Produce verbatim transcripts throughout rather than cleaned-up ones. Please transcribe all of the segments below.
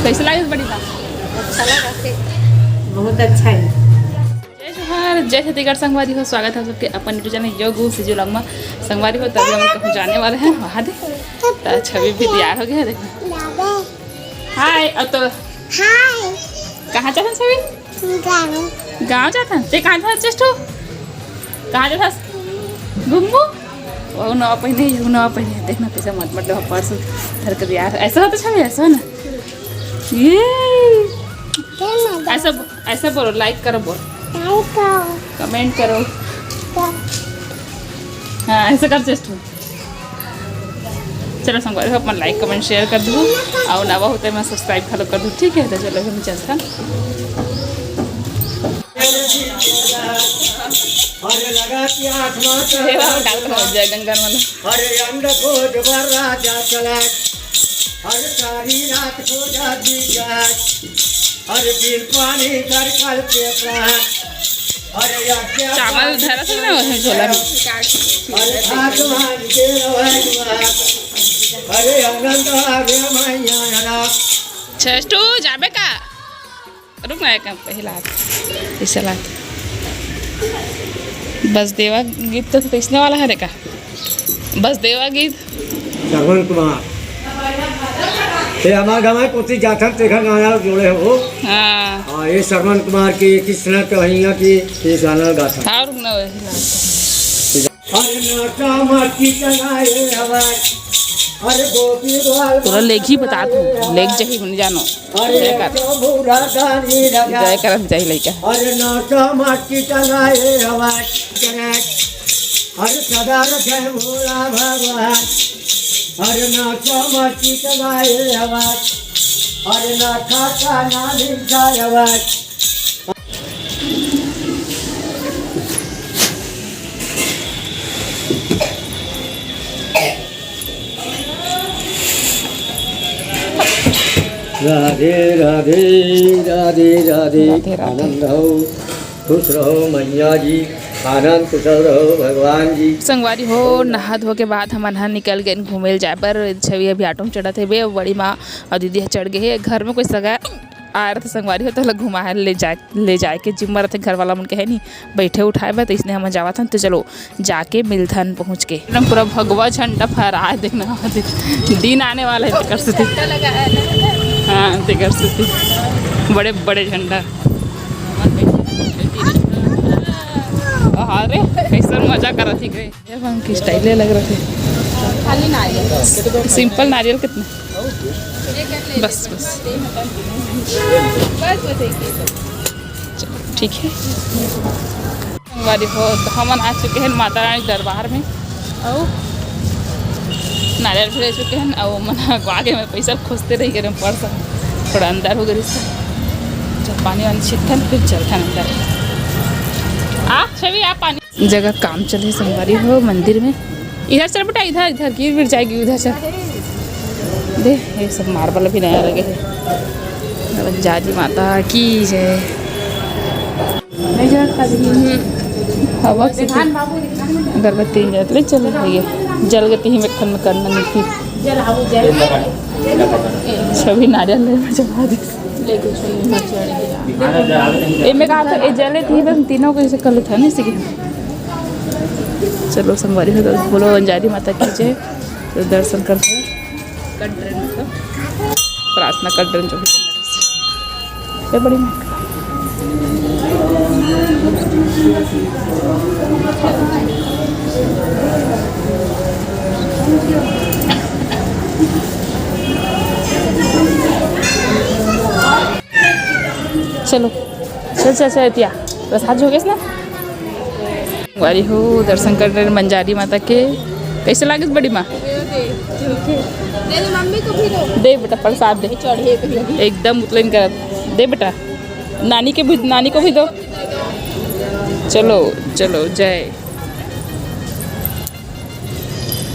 कइसे लागिस बड़ी माँ? अच्छा लगा थे। बहुत अच्छा है। जय जोहार, जय छत्तीसगढ़ संगवारी हो, स्वागत है सबके अपन YouTube चैनल यो गो सीजू vlog में। संगवारी हो, तभी हम कहूँ जाने वाले हैं वहाँ दे। तो छवि भी तैयार हो गया है, देखो। हाय, अब तो हाय। कहाँ जात हन छवि? गाँव। गाँव जात हन? ते कहाँ जात हस, चेष्टू? कहाँ जात हस? घूमबू? वो नवा पहिने, ये नवा पहिने। देखना, पीछे मत, मत लो, पर्स धर के दिया। ऐसा होता छवि, ऐसा ना। ये। ऐसा, ऐसा बोलो, like करो, बोल। Like करो। Comment करो। हाँ, ऐसा कर चेष्टू। चलो संगवारी हो, अपन like, comment, share कर दू, और नवा होते में subscribe घलो कर दू, ठीक है? तो चलो, हम चलथन। अरे लगा कि आत्मा का हे बाबा, डाल दो, जय गंगा माला। अरे अंड खोज बर राजा चला। अरे सारी रात खोजा दी जाए। अरे बिन पानी कर कल के प्राण। अरे यज्ञ चावल धरा था ना उसमें झोला में। अरे भगवान के रहे द्वार। अरे आनंद आ गया मैया राम। चेष्टू, जाबे का? रुक ना, एक पहला हाथ, ऐसे लात। बस देवा गीत तो इसने वाला है, देखा। बस देवा गीत। श्रवण कुमार। ये हमार गाँव में कोती जाथन, तेखर गाना जोड़े हो। हाँ। हाँ, ये श्रवण कुमार की, कृष्णा कन्हैया की, ये गाना गाथा। हाँ, रुक ना, वही लात। अरे नाचा मटकी टंगाए हवाई। अरे गोपी ग्वाल पूरा लेख ही बता तू, लेख जही बन जानो। अरे जय कर। तो बूढ़ा दानी लगा। जय करम चाही लइका। अरे नाचा मटकी टंगाए हवाई। अरे सदा रखे भोला भगवान। अरे नाचा मटकी टंगाए हवाई। अरे नाचा का नानी जाए हवाई। राधे राधे, राधे राधे। राधे राधे। आनंद रहो, खुश रहो मैया जी, आनंद कुशल रहो भगवान जी। संगवारी हो, नहा धो के बाद हमन ह निकल गेन घूमे ल जाए बर। छवि अभी ऑटो में चढ़त हे बे, बड़ी माँ और दीदी ह चढ़ गे हे। घर में कोई सगा आय रथे संगवारी हो, तो ओला घुमाए ले जाए, ले जाए के जिम्मा रथे घर वाला मन के, है नी, बैठे उठाए बर। तो इसने हमन जावत हन, तो चलो जाके मिलथन पहुँच के। एकदम पूरा भगवा झंडा फहराए, देखना, दिन आने वाला है तेकर सेती। हाँ, तेकर सेती बड़े बड़े झंडा। अरे, कैसन मजा करत ही गए। ये बन की स्टाइल अलग रखे। खाली नारियल। सिंपल नारियल कितना? बस, बस। बस, बस एक ही। चलो, ठीक है। संगवारी हो, तो हमन आ चुके हैं माता रानी दरबार में। अउ नारियल भी ले चुके हैं। अउ मन आगे में पैसा खोजते रह गए, पर्स थोड़ा अंदर हो गए। चल, पानी वानी छिटथन, फिर चलथन अंदर। आ, छवि, आ पानी। जगह काम चले संगवारी हो मंदिर में। इधर चल बेटा, इधर, इधर गिर गिर जाएगी, उधर चल। दे, ये सब मार्बल भी नया लगे है। बंजारी माता की जय। हवा से अगरबत्ती जलत ले चल रही है। जल गति ही में खन में करना नहीं थी। सभी नारियल ले में जला दी। एमे का होता, ए जले थी बस तीनों को ऐसे कर लेता है ना, इसी के। चलो संगवारी हो, तो बोलो बंजारी माता की जय। तो दर्शन करते हैं। कर ड्रेन मतलब प्रार्थना कर ड्रेन जो भी करना है। ये बड़ी माँ। चलो, चल, चल, चल, एतिया। प्रसाद हो गया ना? वारी हो, दर्शन कर रहे हैं बंजारी माता के। कैसे लागिस बड़ी माँ? दे दे, मम्मी को भी दो। दे बेटा, प्रसाद दे। चढ़े कहीं। एकदम उतलन करत। दे बेटा, नानी के भी, नानी को भी दो। चलो, चलो, जय।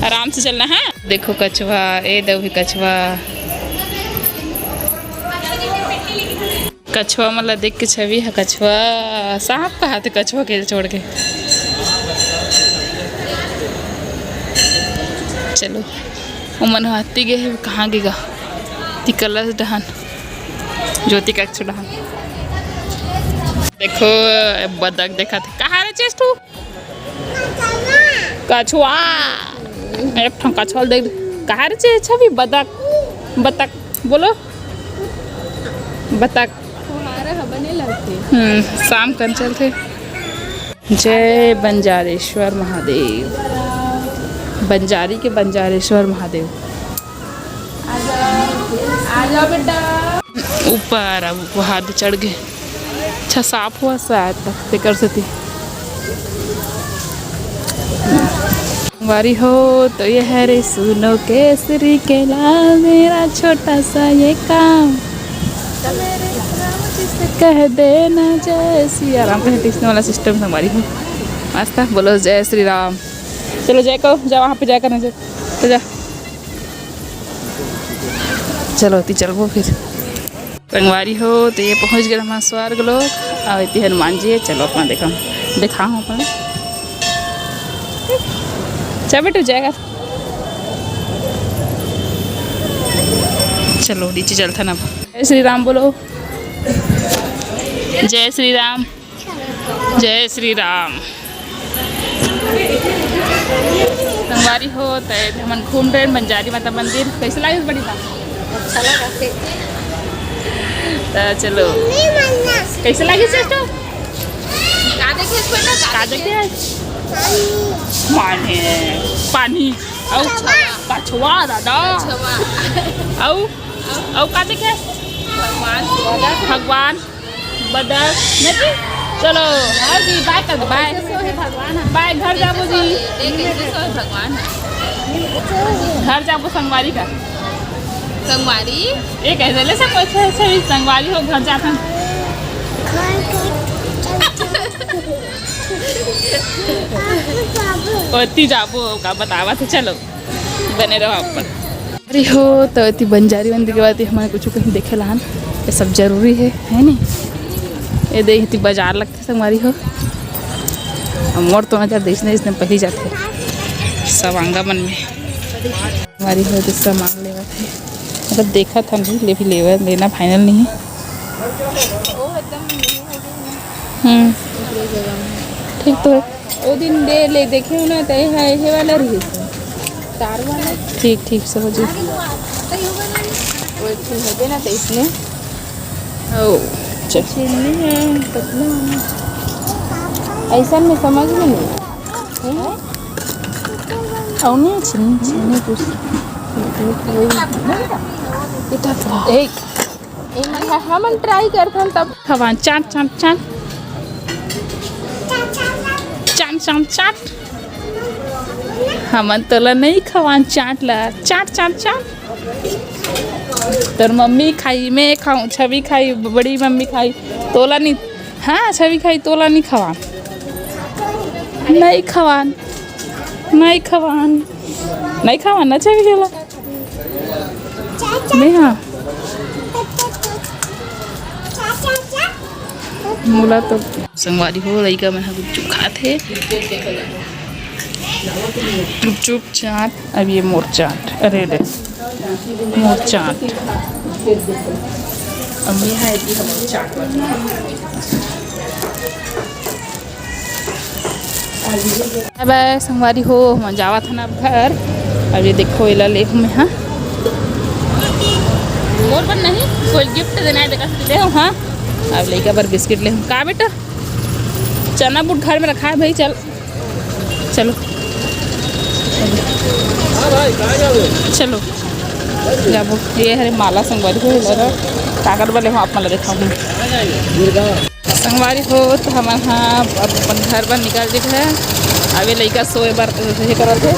आराम से चलना, हाँ। देखो कछवा, ए दऊ भी कछवा। कछवा मन ला देख के छवि ह कछवा, सांप कहाथे कछवा के छोड़ के। चलो, ओमन ह अत्ती गे हे, कहाँ गे गा? तिकलस डहन। ज्योति का छुड़ा। देखो, बदक देखा थे। कहाँ रे चेष्टू? कछुआ। एक ठन कछुआ देख। कहाँ रे चे-, छवि? बदक। बतक। बोलो। बतक। फुहारा ह बने लगथे। हम्म, शाम कन चलथे। जय बंजारेश्वर महादेव। बंजारी के बंजारेश्वर महादेव। आ जाओ, आ जाओ बेटा। ऊपर अब वो हाथ चढ़ गए। अच्छा, साफ हुआ शायद, तेकर सेती। संगवारी हो, तो ये है रे सुनो केसरी के लाल, मेरा छोटा सा ये काम, कह देना जय सिया राम, कहे तीसने वाला सिस्टम संगवारी हो। मस्त बोलो जय श्री राम। चलो जय करो, जा वहाँ पे जय करना, जा, तो जा। चलो, ती चलबो फिर। संगवारी हो, तो ये पहुँच गए हमारा स्वर्ग लोक। और इति हनुमान जी है, चलो अपना देखा, देखा हूँ अपना। चल बेटू, जय कर। चलो, नीचे चलता ना। जय श्री राम बोलो। जय श्री राम। जय श्री राम। संगवारी हो, त हमन घूम रहे बंजारी माता मंदिर। कैसे लागिस बड़ी माँ? अच्छा लगा थे। त चलो। कैसे लागिस चेष्टू? का देखे इसमें ना, का का देखे? देखे? पानी। पानी। अउ कछुआ। कछुआ दादा। कछुआ। अउ, अउ का देखे? भगवान। भगवान। बदल नहीं। चलो, हाँ जी, बाय कर दो, बाय। कैसे सोहे भगवान है? बाय, घर जाबो जी। देख, कैसे सोहे भगवान है? घर जाबो संगवारी का। संगवारी? ये कैसे ले सब कैसे, ऐसे भी संगवारी हो, घर जाता। ओती जाबो का बतावा थे, चलो। बने रहो आप पर। अरे हो, तो इति बंजारी मंदिर के बाद हमन कुछ कहीं देखे ला हन, ये सब जरूरी है, है नी? ये दे इति बाजार लगथे संगवारी हो। अब मोर तो नजर देसने इसने पही जाथे सब आंगा मन में। संगवारी हो, तो सामान लेवत है, मतलब देखत हन भी, ले भी लेवत, लेना फाइनल नहीं है। हम्म, ठीक तो है। ओ दिन दे ले देखे हो ना, त ये है, ये वाला रहिस, तार वाला। ठीक, ठीक, समझ गई। वो एक ठन होबे ना, त इसने। ओ, अच्छा। छिलनी है, पतला है। ऐसा में समझ में नहीं। हैं? और नहीं छिलनी, छिलनी कुछ। एक एमा ह-, हमन ट्राई करथन तब। खवान चाट, चाट, चाट। चाट, चाट, चाट। हमन तोला नहीं खवान चाट ला। चाट, चाट, चाट। तोर मम्मी खाई, मैं खाऊं, छवि खाई, बड़ी मम्मी खाई, तोला नहीं। हाँ, छवि खाई, तोला नहीं खवान। नहीं खवान। नहीं खवान। नहीं खवान ना छवि गेला। नेहा। मोला तो संगवारी हो, लइका मन ह गुपचुप खात हे। गुपचुप चाट, अब ये मोर चाट, अरे रे, मोर चाट। अब ये है कि हमर चाट बना। बाय बाय संगवारी हो, हमन जावत हन अब घर। अब ये देखो, एला ले हूँ मैं, हाँ, मोर बर नहीं, कोई गिफ्ट देना है, देखा ले हूँ, हाँ। अब लइका बर बिस्किट ले हूँ। का बेटा, चना बूट घर में रखा है भाई, चल, चलो, चलो। जाबो। ये हरे माला संगवारी हो, एला ताकत वाले हो, आप मला देखा हूँ। संगवारी हो, तो हमन ह अब अपन घर बर निकल दिख है। अभी लइका सोए बर ये करत हे।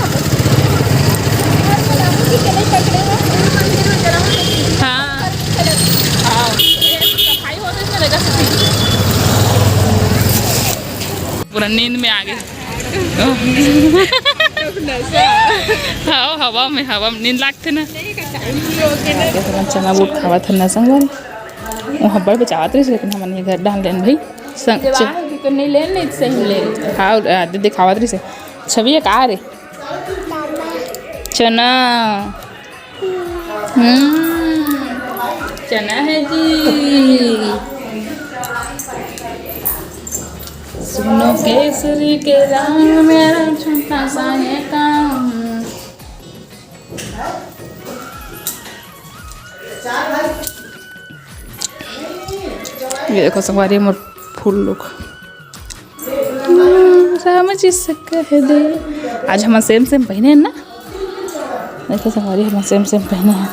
हाँ। हाँ। पूरा नींद में आ गए। हाँ, हवा में, हवा में नींद लागथे ना। चना बूट खावत हन ना संगवारी। वो हब्बड़ बेचावत रहिस, लेकिन हमन ये घर डाल लेन भाई। संग, च- जवान की तो नहीं लेन, नहीं सही ले। हाँ, आदि दिखावत रहिस। छवि ये का रे? चना। हम्म। चना है जी। सुनो केसरी के रंग में रंग छोटा सा है काम। ये देखो संगवारी, मोर फूल लोग। हम्म, राम जी से कह दे। आज हम सेम सेम पहने हैं ना। देखो संगवारी, हम सेम सेम पहने हैं।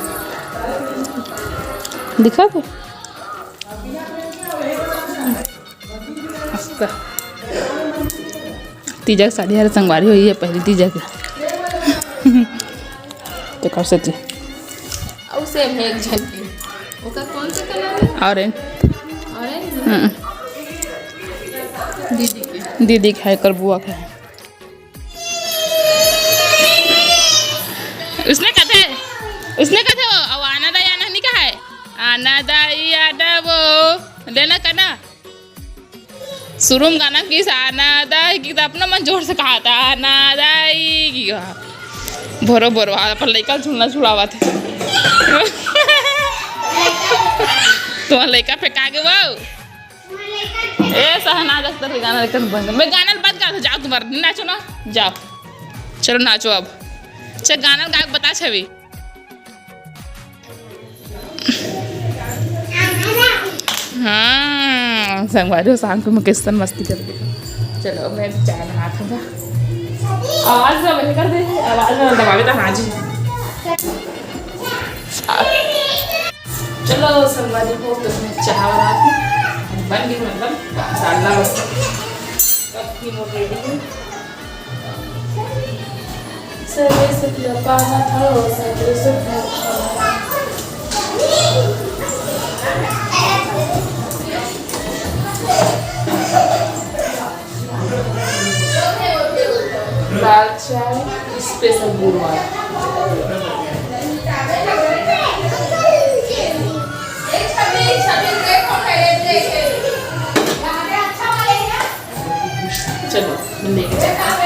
दिखा दो। मस्त। तीजा के साड़ी हर संगवारी होई है पहली तीजा के। तो कर सकती। अउ सेम है एक झन के। ओकर कौन सा कलर है? ऑरेंज। ऑरेंज? हम्म। दीदी के। दीदी के है, कर बुआ के है। उसने कथे, उसने कथे वो, अब आना दाई आना नहीं कहा है। आना दाई आना वो, देना करना। शुरू में गाना किस आना दाई की, तो अपना मन जोर से कहा था, आना दाई की कहा। भोरो भोरो, हाँ, अपन लइका झूलना झुलावा थे। तुम्हारा लइका फेंका के वो। ए, शहनाज अख्तर के गाना लेकर बंद। मैं गाना बंद कर दो, जाओ तुम्हारा नाचो ना, जाओ। चलो नाचो अब। चल गाना गा के बता छवि। हाँ, संगवारी हो, शाम को मैं किस तरह मस्ती कर रही हूँ। चलो, मैं भी चाय बना दूँगा। आवाज़ ना बंद कर दे, आवाज़ ना दबावे तो हाँ जी। चलो, संगवारी हो, तो मैं चाय बना दूँ। बन गई, मतलब, डालना बस। कप की मोर रेडी है। सगळे सुख पावत हो, सगळे सुख पावत। दाल चाय स्पेशल गुड़ वाला। चलो, मैं लेके चलता हूँ।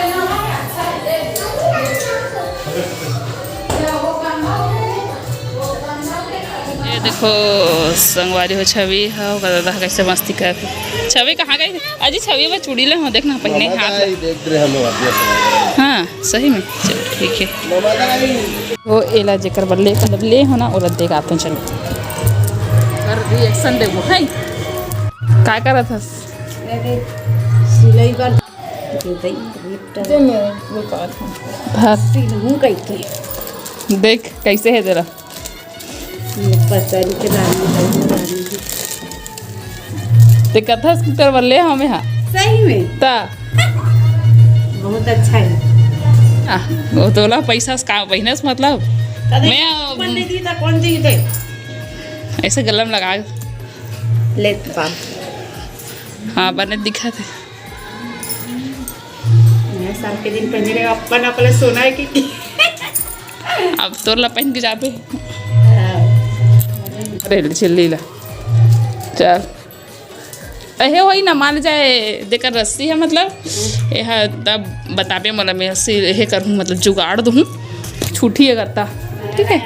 ये देखो, संगवारी हो, छवि है, ओकर दादा कैसे मस्ती कर। छवि कहाँ गई? अजी, छवि वो चूड़ी ले हो, देखना, पहने बाबा हाथ का ले। ही देख रहे हम लोग अपने। हाँ, सही में। चलो, ठीक है। बाबा का ही। वो एला जेकर बर ले, मतलब, ले हो ना, ओला देख आप, चलो। कर रिएक्शन देखो, है। काय करत हस? अरे, सिलाई कर। दे दे, गिफ्ट। दे, मैं वो बात हूँ। भाग। सिलहूँ कइके। देख, कैसे है तेरा? ये पसंद के रानी, रानी। ते कथस कि तोर बर ले हमें हा। सही में? ता। बहुत अच्छा है। आ, वो तोला पैसा से का पहिनस मतलब? तब मैं, अपन नहीं दी, तो कौन दी दे? ऐसे गला में लगा। ले तो पा। हाँ, बने दिखा थे। नया साल के दिन पहने रहे, अपन अपना सोना है कि अब तोर ला पहन के जाबे। हाँ। अरे, ले, ले ला। चल। अहे, वही ना मान जाए, देकर रस्सी है, मतलब, यह तब बताबे मोला, मैं रस्सी यह करूँ, मतलब, जुगाड़ दूँ, छुट्टी है करता, ठीक है?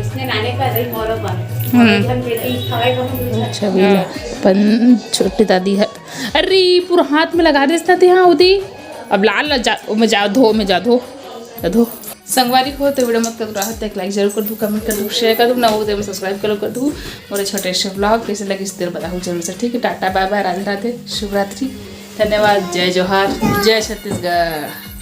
उसने नाने का रही मोरो का। हम्म। हम बेटी खाए कहूँ दूसरा। अच्छा, भी ला। हाँ। पन छोटी दादी है। अरे, पूरा हाथ में लगा देस ना ते, हाँ, उदी। अब लाल ला जा, ओमे जा धो, ओमे जा धो, जा धो। संगवारी हो, तो वीडियो मत कर रहा, तो एक लाइक जरूर कर दू, कमेंट कर दू, शेयर कर दू, ना हो तो सब्सक्राइब कर, कर दू। मोरे छोटे से ब्लॉग कैसे लगे, इस तरह बताओ जरूर से, ठीक है? टाटा, बाय बाय, राधे राधे, शुभ रात्रि, धन्यवाद, जय जोहार, जय छत्तीसगढ़।